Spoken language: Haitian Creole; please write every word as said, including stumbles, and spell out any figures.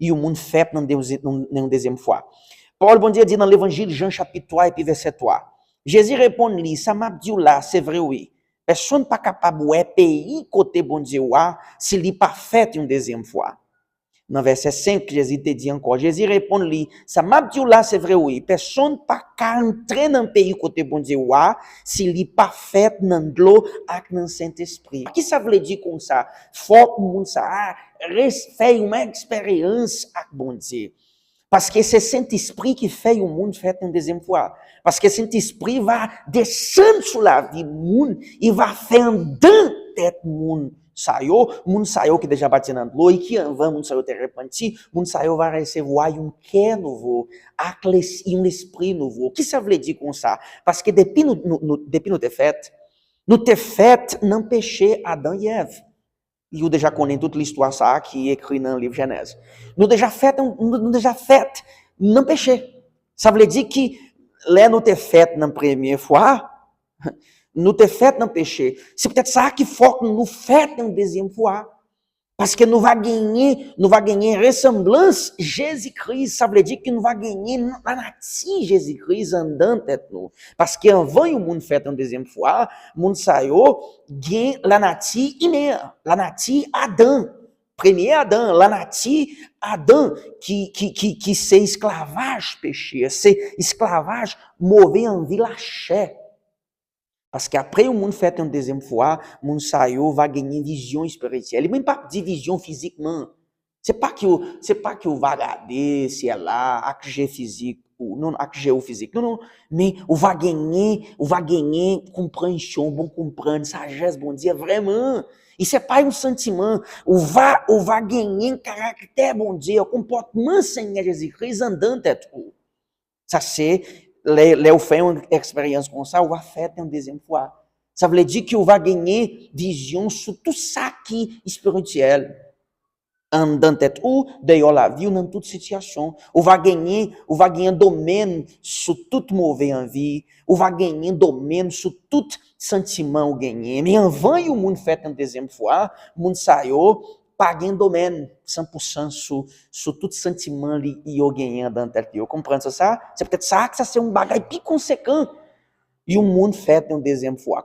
yon moun fèt nan, de, nan, nan yon dezyèm fwa. Pawòl Bondye di nan levanjil Jan chapit twa epi vèsè twa. Jezi reponn li, sa m ap di w la, se vre wi. Pèsonn pa kapab wè peyi kote Bondye wa si li pa fèt yon dezyèm fwa. Nan vèsè senk, Jezi te di ankò, Jezi reponn li, sa m ap di w la, se vre wi. Pèsonn pa ka antre nan peyi kote Bondye wa si li pa fèt nan dlo ak nan Sentespri. Ki sa vle di konsa? Fòk moun sa a res, fè yon eksperyans ak Bondye. Paske se Sentespri ki fè yon moun fèt yon dezyèm fwa. Paske Sentespri va desann sou lavi moun, li va fè anndan tèt moun sa yo, moun sa yo ki deja bati nan dlo e ki anvan moun sa yo te repanti, moun sa yo va resevwa yon kè nouvo, ak les, yon lespri nouvo. Ki sa vle di konsa? Paske depi nou, nou, nou, depi nou te fèt, nou te fèt nan peche Adan e Èv. Ou deja konnen tout listwa sa a ki ekri nan liv Jenèz. Nou deja fèt, nou, nou deja fèt nan peche. Sa vle di ki lè nou te fèt nan premye fwa, nou te fèt nan peche. Se poutèt sa ki fòk nou fèt yon dezyèm fwa. Paske nou va genyen, nou va genyen resanblans Jezi Kris. Sa vle di ke nou va genyen lanati Jezi Kris anndan tèt nou. Paske anvan yon moun fèt yon dezyèm fwa, moun sa yo gen lanati imen an, lanati Adan. Premye Adan, lanati Adan ki, ki, ki, ki se esklavaj peche, se esklavaj move anvi lachè. Paske apre yon moun fèt yon dezyèm fwa, moun sa yo va genyen vizyon espirityèl. Mwen pa di vizyon fizikman. Se pa ke w, se pa ke w va gade syèl la ak je fizik ou, non, ak je ou fizik. Non, non. Men ou va genyen, ou va genyen konpreyansyon, bon konprann, sajès Bondye vrèman. E se pa yon santiman. Ou va, ou va genyen karaktè Bondye, konpòtman Senyè Jezi Kris anndan tèt ou. Sa se, lè, lè ou fè yon eksperyans konsa, ou va fèt yon dezyèm fwa. Sa vle di ke ou va genyen vizyon sou tout sa ki espirityèl. Anndan tèt ou, deyò lavi w, nan tout sitiyasyon. Ou va genyen, ou va genyen domèn sou tout move anvi. Ou va genyen domèn sou tout santiman ou genyen. Men anvan yon moun fèt yon dezyèm fwa, moun sa yo pa gen domèn san pou san sou, sou tout santiman li, yo genyen anndan tèt yo. Konprann sa, sa? Se poutèt sa ke sa se yon bagay pi konsekan. Yon moun fèt yon dezyèm fwa.